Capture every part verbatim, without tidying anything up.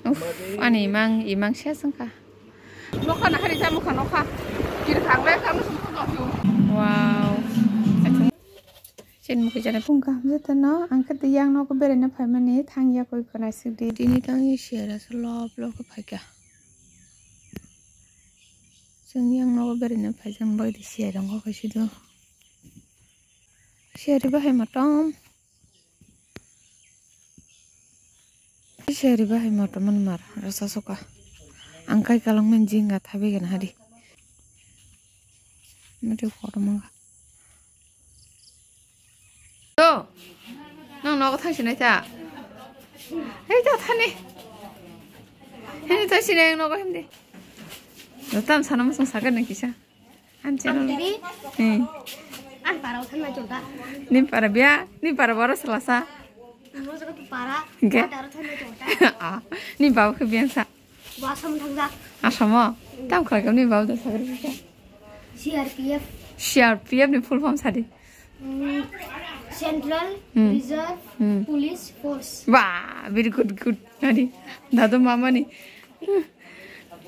Uff, ani imang, imang ses wngkha. Nokha nahari ta mokha nokha. Kiri khanglai khanglai song song song. Wow. Chen mukhi jani pungkha hamjata no, ang khe tei yang nogo beraina phaimani thang ya koi khwnai sidi. Tini tang ye share asa lob lob khe phaikha. Chwng yang nogo beraina phaijak bagwi share wngkha khe sido. Share bahai motom. Seri bahai motom mani mar rasa soka. Ang kai kalong men jinga thabi gan hari. Mete kotor mangga. To. Nang nogo thang sinai ta. Hei ta thani. Hei ta sinai nogo himdi. Tam sana masang saga nang kisa. Ang channel. Ang tiri. Hmm. Ang para uthan mai chonta. Ni para bia, ni para boro salasa. Mo jaga tu para. Hingke? Ang para uthan mai chonta. Ah, ni bau khe biang sa. Bo Assam thangja. Assam o? Tam khlai khe ni bau da sagri khe. C R P F. C R P F ni full form sadi. Mm, Central Hmm. Reserve Hmm. Police Force. Wah, very good, good. Nadi, dadu mama ni.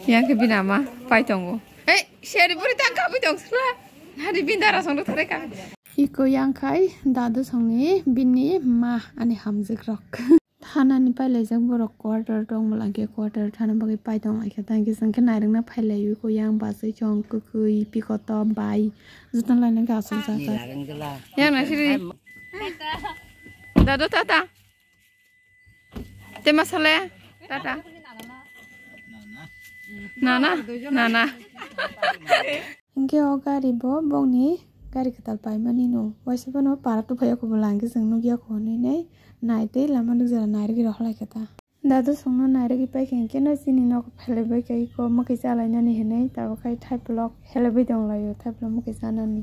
Yang khe bini ama pai tongo. Hei, seri buri tang kabi tong sila. Hari bini dara song thare ka. Iko yang khai dadu songni bini ma ani hamjik rok. Thanani pailaijak borok quarter tong bwlangkhe quarter thana bagwi pai tong laikha tang khe chwng khe nairwkna phailaiwi ko yang bachwi chong kwkwi pikoto bai jotono lainai khe aswk jata. Yang na siri. Dadu tata. Te masale tata. Nana, nana. Hingke o gari bo bongni gari kwtal paimani no. Waisa bono para tuphai o kubulang khe chwng nukya kho hinwi nai. Nai tei lama nukjala nairwgwi rohorlai khe ta. Dadu songno nairwgwi paikha hingke no chini nogo phelaibai kha iko mwkhwi chalainani hinwi tabuk khai thaiplok helaibai tonglaio thaiplok mwkhwi chanani.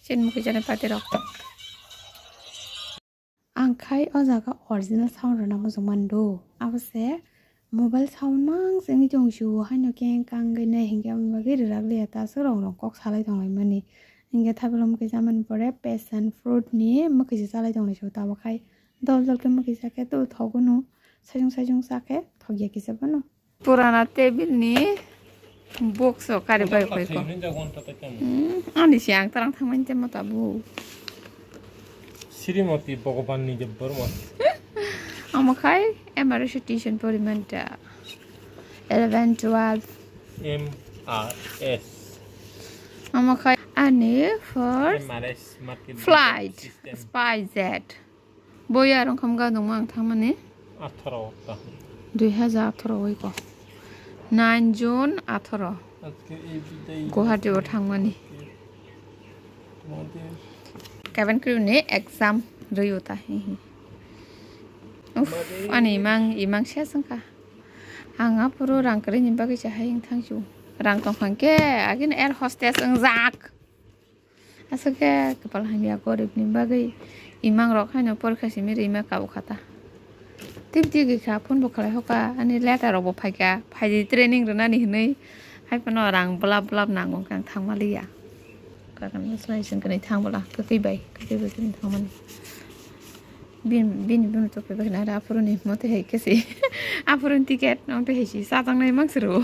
Chini mwkhwi chanai patirok. Ang khai o jaga original sound rwna muchung mando. Abo se mobile sound mang se wngwi tong sio, haino khe kang gwi nai hinkhe aboni bagwi rwrak liya ta aswk rong rong kok salai tong lai mani. Hinkhe thaphilok mwkhwi chamani pore passion fruit ni mwkhwi se chalai tong lai sio, tabuk khai dol dol khe mwkhwi cha khe to thogo no, saichung saichung cha khe thok ya kisa phano. Purana table ni box o kari bai koi ko. Hmm, ani si ang tarang thangmani temo tabu. Srimati Bhagavan ni jabbar ma. Omo khai M R S tuition poriman ta. Eleven, twelve. M R S. Omo khai ani first M R S market flight system. SpiceJet. Boya rong kham ga dong ang thangmani. Atharo ta. Dui hajar atharo oi ko. Nine June atharo. Ajke ei bidai. Guwahati o thangmani. Mother. Cabin crew ni exam rwi o ta hi hi. Uff, ani imang, imang se sengkha. Ang aphuru rang kwrwi ni bagwi se hai wng thang su. Rang tong phang khe agin air hostess wngjak. Aswk khe kwpal hamya gorib ni bagwi imang rok haino porikha simi rima kabo kha ta. Tip tip gwi kha phone bo khlai hoka ani letter rok bo phaikha phaidi training rwnani hinwi hai phano rang blap blap nango khe ang thangma liya. Kakan swlai sing kwnwi thang bwla kwtwi bai kwtwi bai kwtwi thangmani. Bini bini bini tokhe bai nai aphuru ni mote hai khe si aphuru ni ticket nong te hai si sajak nai mang suru.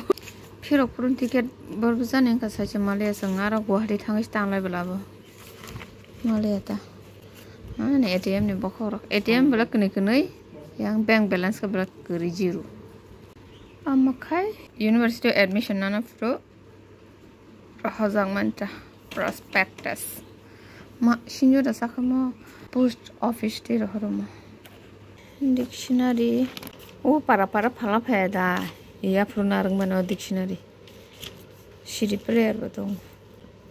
Phirok phuru ni ticket bor bwsa ni wngkha saisa maliya swng aro Guwahati thangwi tanglai bwla bo maliya ta. Ani A T M ni bokhok rok A T M bwla kwnwi kwnwi yang bank balance khe bwla kwrwi zero. Omo khai university admission nana phuru. Rohorjak manta prospectus. Ma sinjo da sakamo post office tei rohoromo. Dictionary. O para para phala phaya da. Iya phuru narwk mano dictionary. C D player bo tong.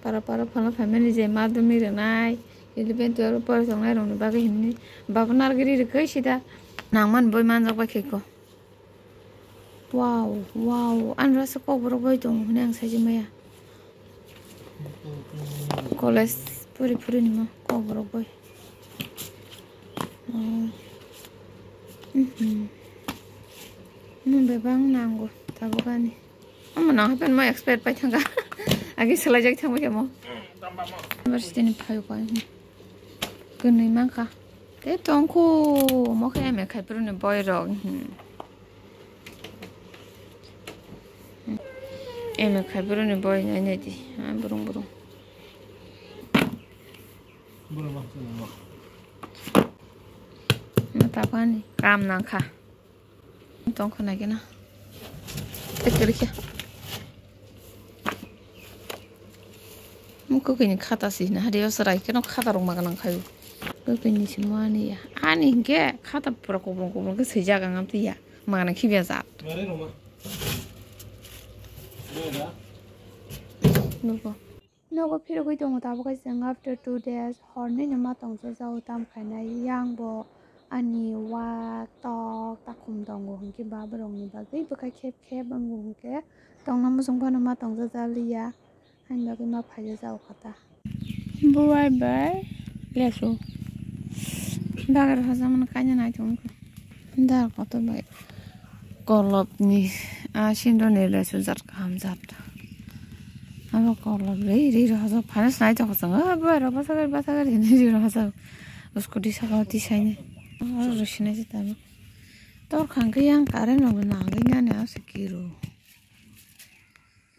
Para para phala phaimani je madhyamik rwnai. Eleven twelve pore tongnai rokni bagwi hinwi. Babo narwgwi ri rwkhe sida. Nangmani boi manjak bai khe ko. Wow, wow, ani rasa kokborok bai tongo hwnwi ang saijak maya. College pori pori nima kokborok bai. Oh. Mhm. Mung bebak nango tabuk ani. Omo nang hapen ma expert pai thangka. Agi selai jak thangbai kamo. University ni phaio ko ani. Kwnwi mankha. Tei tongkhu omo khe M A khai phuru ni boy rok. Hmm. M A khai phuru ni boy nai nai di. Ah, burung burung. Burung ma, burung ma. Ma tapani kam nangkha. Tongkha nai kena. Tekerikhe. Mukukini khata si na hari o sarai keno khata rok maga nang khayu. Kukini si mo ani ya. Ani hinkhe khata pura kuplung kuplung khe swijak ang amtwi ya. Maga nang khibya jat. Nugo. Nogo phirogwi tongo tabuk khe chwng after two days, hornwi no ma tongsa jao tam khainai. Yang bo ani wa tok takhum tongo hinkhe ba borokni bagwi bwkha khep khep wngo hinkhe tongna muchung phano ma tongsa jaliya, ani bagwi ma phaisa jao kha ta. Buwai bai lesu. Dagar hoja mano kaina nai tongo. Dar kotor bai kolobni a sindoni lesu jat kaham jat. Abo kolob ri ri ro hojak phano sinai tongkha chwng. O bwai rok bwsakar bwsakar hinwi ri ro hojak. Scooty saka o tisaini. Oro ro sinai se tabuk. Tor khang khe yang current rok nangwi nani ase kiro.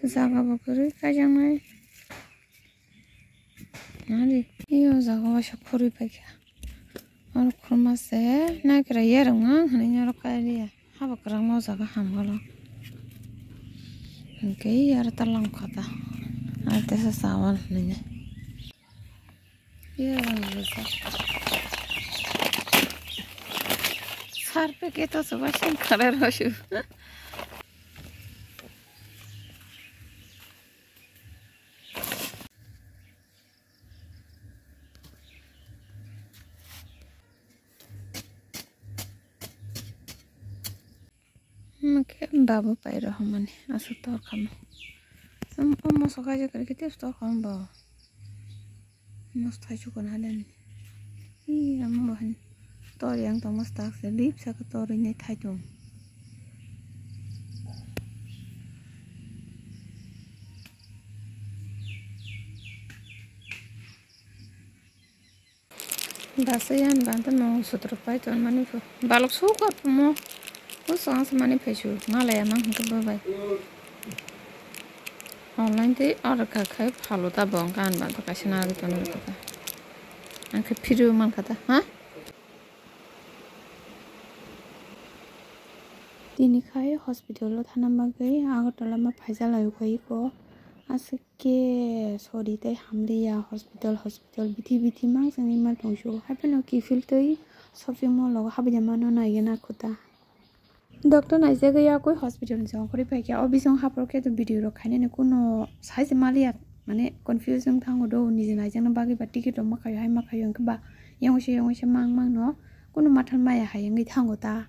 Jaga bo kwrwi kaijaknai. Nari, iyo jaga waisa khurui paikha. Oro khurma se naikra yarwng ang hinwi oro kailiya. Haba kwrwngma o jaga hamgalo. Hinkhe aro ta langkha ta. Aro tesa sawan hinwi. Iya, iya, iya. Sarpe keto soba sing kare rosu. Hwnkhe babu pai rohormani aswk tor kha mo. Omo moso kaisa kwrwi khe tei tor kha mo bo. Moso thaichukgo na nani. Ih, omo bo hin tor yang tongma stak se lip saka tor rinai thaitung. Basa yan banta mo sutro pai ton mani pho. Balok su kor mo. Ko sang se mani phesu. Malaya mang hingke bo bai. Online tei order kha khai phalo ta bo kan banta kaisa na ri ton ri kha ta. Ang khe phiru man kha ta. Ha? Tini khai hospital o thana bagwi Agartala ma phaijak lai kha iko. Aswk khe sori tei hamliya hospital, hospital bithi bithi mang sengwi ma tongsu. Hapheno kiphil tei shopping mall o habya mano naiya na khuta. Doctor naijagwi yakwi hospital ni jora kwrwi paikha. O bising haphor khe to video rok khainani kuno sai se maliya, mane confuse wng thango do, niji naijakna bagwi ba ticket rok ma khaio hai ma khaio hwnkhe ba yongse yongse mang mang no kuno mathal maya hai wngwi thango ta.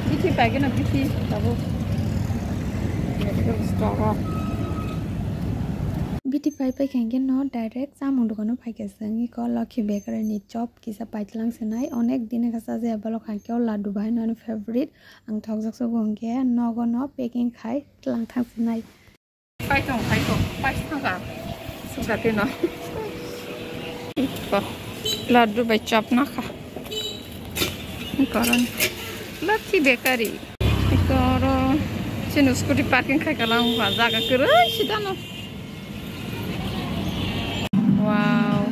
Bithi paigwno bithi tabuk. Medical store o. Bithi pai paikha hwnkhe no direct chamung dogano phaikha chwng iko Lokhi Bakery ni chop kisa paitlang swnai, onek din kha chajaya bolok hwnkhe o laddu bahai no ani favorite, ang thokjak sugo hwnkhe nogo no packing khai tlang thang swnai. Paitong, paitong, paitong ka. Suka tino. Iko. Laddu bai chop na kha. Koron. Lokhi Bakery. Iko oro. Chini scooty parking khai kala wngkha. Jaga kwrwi sidano. Wow.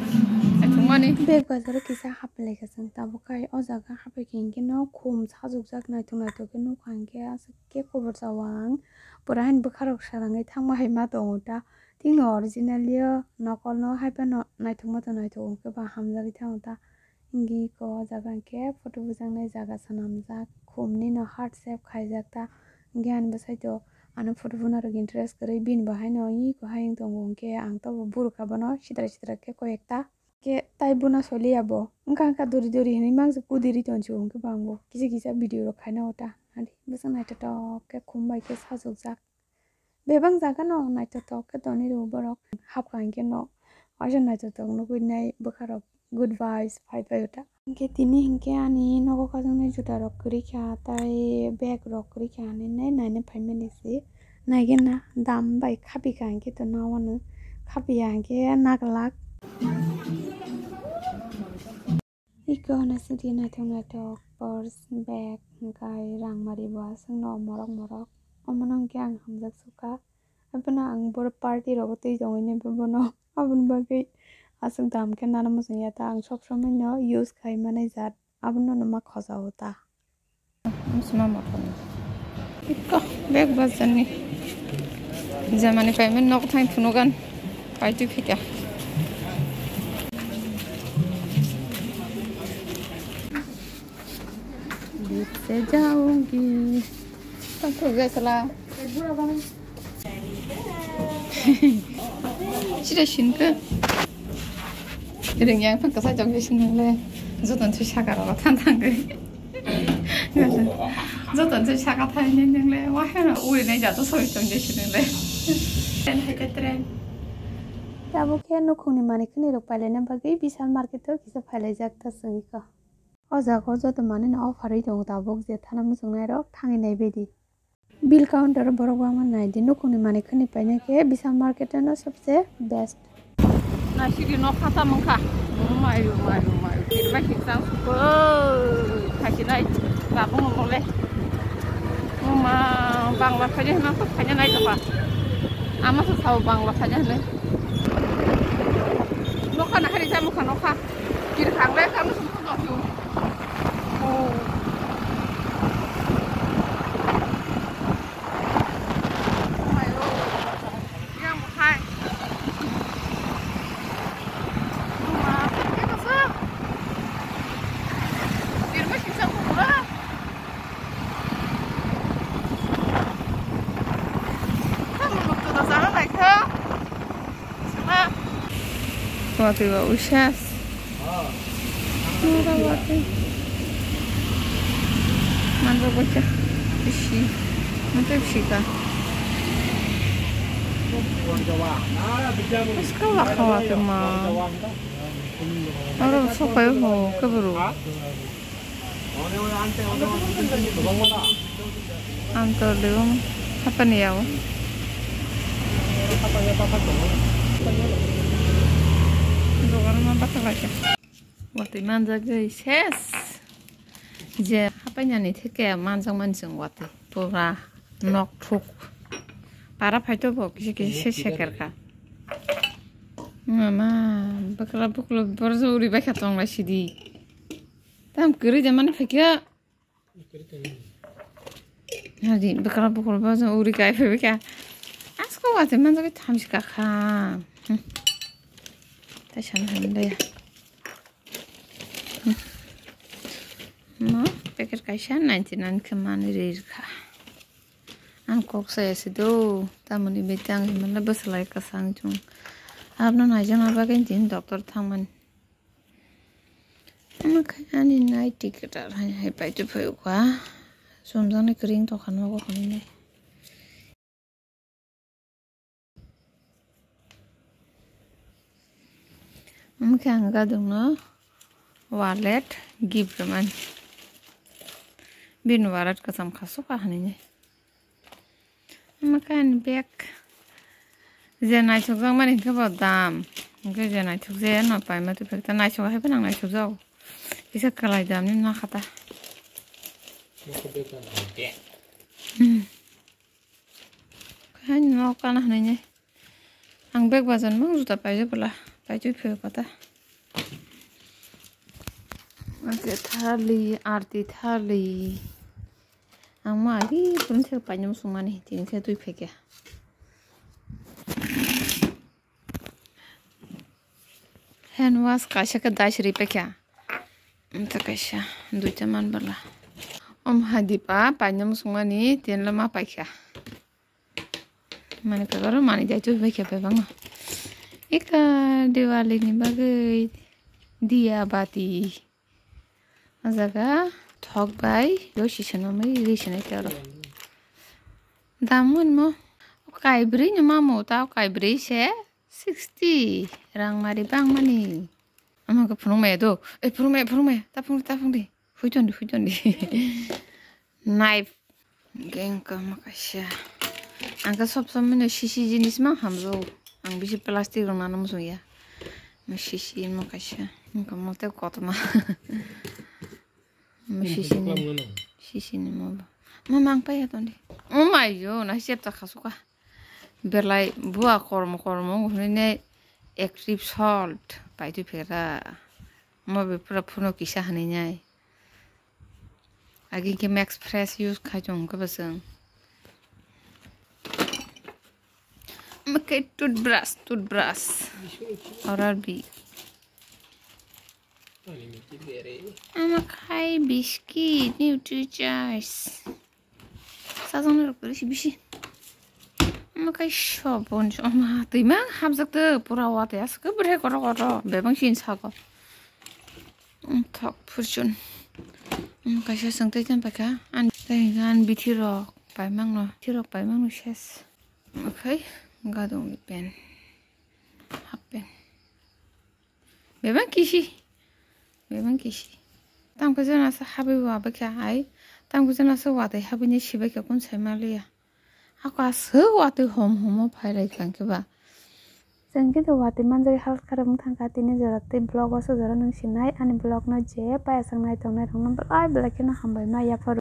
Athumani. Bag bazar o kisa haplai kha chwng tabuk khai o jaga hapai khe hwnkhe no khum sajukjak naithok naithok khe nukha hwnkhe aswk khe kubur chao ang. Pura haino bwkha rok sarangwi thangma hai ma tongo ta. Tini originally o nokol no hai phano naithok ma tong naithok hwnkhe ba hamjagwi thango ta. Hwnkhe iko o jaga hwnkhe photo bujaknai jaga swnamjak. Khum nino heart shape khaijak ta. Hwnkhe ani bwsai to ano photo buna rok interest kwrwi bini bo haino iko hai wng tongo hwnkhe ang tobo buru kha bono sitra sitra khe koi ekta. Khe tai buna soliya bo. Wngkha wngkha duri duri hinwi mangsi kudiri tonsi hwnkhe bangbo kisa kisa video rok khaina ota. Adi bwswk naithotok khe khum bai khe sajokjak. Bebak jaga no naithotok khe tonwi rwo borok. Hapkha hinkhe no waisa naithotok nugwi nai bwkha rok good vibes phai phai ota. Hinkhe tini hinkhe ani nogo kajaknai juta rok kwrwi kha, tai bag rok kwrwi kha, hinwi nai naina phaimani se. Naigena dam bai khapi kha hinkhe to nawano khapiya hinkhe naglak. Iko hwnwi sidi naithok naithok purse, bag, hinkhe rangmari bo aswkno morok morok. Omono hinkhe ang hamjak sukha. Abono ang boro party rogo twi tongwi nai bono. Aboni bagwi aswk dam khe nana muchung ya ta, ang sob somoi no use khai manai jat, abono no ma khojao ta. Musma mothon. Ikko bag bazzani. Jamani payment nok thang thunugan. Paitwi phika. Dip se jaungi. Tang thok jasala. Sida shin ka. Ring yang pang kasai jong shin le. Joton se saka ro than thang ge. Joton se saka thai ning ning le. Wa hera uri nai jato soi tong je shin le. Tren hai ka tren. Tabuk khe nukhungni manwi khwnwi rok pailai na bagwi Vishal market o kisa phailai jak ta chwng kha. O jaga o joto manwi no offer wi tongo tabuk je thana muchung nai rok thangwi nai baidi. Bill counter o borok bangma nai di, nukhungni manwi khwnwi paina khe Vishal market no sobse best. Naisidi nok khata mangkha. Mayu, mayu, mayu. Kirba kichang suko. Khaki nai. Tabung mole. Mama bangla khaja hna to khaja nai to pa. Ama sa sao bangla khaja hna. Nokha na hari sa mukha nokha. Kir khangle kanu sum sum sum. Oh. Ayo. Yang hai. Mama, ini masa. Kir ma sisa mukha. Kamu nuk tu dasar naik ha. Watwi ba uises. Nora watwi. Manjak baikha. Bisi. Mantwi bisi ka. Bwskang lakha watwi ma. Oro sopai ho keburu. Ang to leo hapani yao. Dogan ma bata bacha. Watwi manjak gwi ses. Je hapai nani theke manjak mani chwng watwi. Pura nok thuk. Para phaito bo kisi kisi se seker kha. Mama, bakla bukla borjo uri baikha tong lai sidi. Tam kwrwi de mani phaikha. Hari bakla bukla borjo uri kai phaikha. Asko watwi manjak thamsi kakha. Hmm. Tai sana handaya. No, packet kaisa ninety nine khe manwi ri rwkha. Ang kok saya se do, tamoni beti ang himla bwsalai kwchang chung. Abno naijakna bagwi tini doctor thangmani. Ama khe ani nai ticket ar hai hai paitwi phai ukha. Sumjaknai kwrwi wng tongkha nogo hwnwi nai. Omo khe ang gadungno wallet gift rwmani. Bini wallet kwcham kha suka hinwi. Omo khe ani bag. Je naithokjakmani hinkhe bo dam. Hinkhe je naithokjaya no paima tubui ta naithok hai phano ang naithokjago. Kisa kwlai damni nakha ta. Hmm. Hai no kana hinwi. Ang bag bajan mang juta paijak bwla, paitwi phiyok kata. Ake thali, arti thali. Ang ma agi pun thek painam sungmani, tini khe twi phekya. Hand wash kaisa khe dai siri phekya. Amtha kaisa, duita man bwla. Om hadi pa painam sungmani, tenla ma paikha. Mani kagaro mani dai tu bai khe bai bango. Eka Diwali ni bagwi diya bati. O jaga thok bai yo sisano mai ri sinai tei oro. Dam wngmo kaibrwi ni mamo ta kaibrwi se sixty rang mari bangmani. Ama khe phunuk maya do. Eh, phunuk maya, phunuk maya. Ta phunuk, ta phunuk di. Hui ton di, hui ton di. Knife. Hingke wngkha omo kaisa. Ang khe sob somoi no sisi jinis ma hamjao. Ang bisi plastic rok nano muchung ya. Omo sisi omo kaisa. Wngkha omo tei kotorma. Omo sisi ni. Sisi ni omo. Omo mang pai ya ton di. Oh my God, na sep ta khasuka. Belai bua kormo kormo wng hwnwi ne active salt paitwi phera. Omo be pura phuno kisa hwnwi nai. Agi khe Max Fresh use khai tongo khe bo chwng. Omo khe toothbrush, toothbrush. Oral B. Omo khai biscuit, Nutri Choice. Sajang rok bisi bisi. Omo kai sobon, omo twi mang hamjak twi pura watwi aswk bwrwi kotor kotor bebang sin sago. Thok phurchun. Omo kaisa chwng tei tei paikha. An tei hinkhe an bithi rok paimang no, bithi rok paimang no ses. Omo khai gadong ni pen. Half pen. Bebang kisi. Bebang kisi. Tamo khe jana sa habwi wa bakha ai. Tamo khe jana sa watwi habwi ni sibai khe kun sai maliya. Ako aswk watwi hom homo phai lai kha khe ba. Chwng khe to watwi manjak halat kharang thang kha tini jora tei vlog o so jora nung sinai ani vlog no je payasang nai tongnai rok no belai belai kheno hambai ma yapharo.